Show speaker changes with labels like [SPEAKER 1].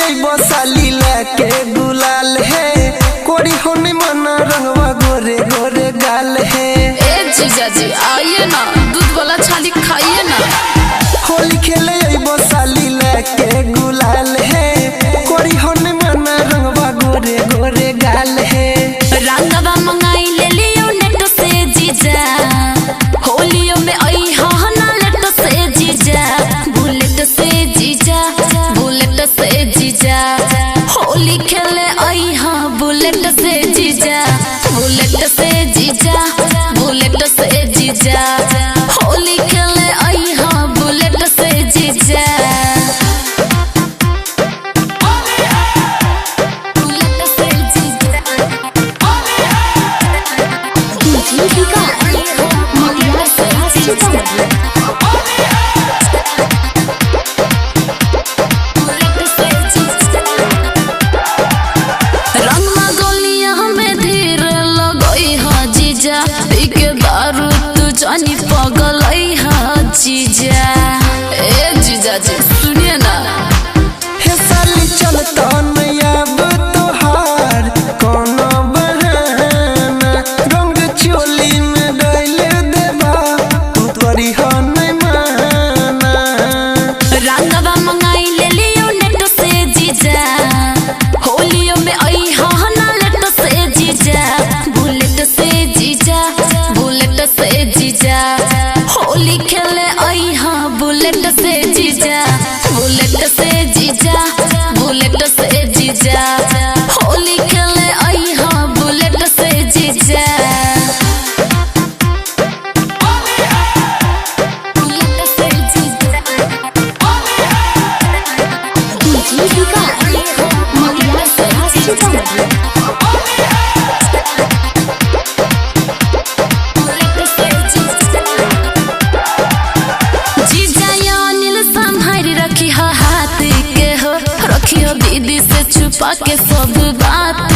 [SPEAKER 1] अइबो साली लेके गुलाल है, कोरी होने मना रंगवा गोरे गोरे गाल है।
[SPEAKER 2] ए जीजा जी आइए ना, दूध वाला छाली खाइए ना।
[SPEAKER 1] होली खेले अइबो साली लेके गुलाल है, कोरी होने मना रंगवा गोरे गोरे गाल है।
[SPEAKER 2] रंगवा मंगाई ले लियो नेट से जीजा, होलियो में आई हो ना लेट से जीजा, बुलेट से जीजा, बुलेट से जीजा, होली खेले आई हाँ बुलेट से जीजा, बुलेट से जीजा, बुलेट से जीजा, होली खेले आई हाँ बुलेट से जीजा, बुलेट से जीजा। रंगवा गोलिया हमें धीरे लगई हा जीजा, पी के दारू तू जानी पगलई हा जीजा। ए जीजा जी सुनिए ना।
[SPEAKER 1] हे साली चलता नहीं अब तोहार कोनो बहाना, रंग चोली में डाल देबा तू तोरी हो नहीं माना।
[SPEAKER 2] रंगवा मंगाई ले लियो नेट से जीजा, होलियो में आई हा ना लेट से जीजा, बुलेट से जीजा, बुलेट से जीजा, होली खेले आई हा बुलेट से जीजा, बुलेट से जीजा, बुलेट से जीजा, होली खेले आई हा बुलेट से जीजा, बुलेट से जीजा। जीजा यो अनिल संभारी रखी हो हाथ के हो, रखी हो दीदी से छुपा के सब बात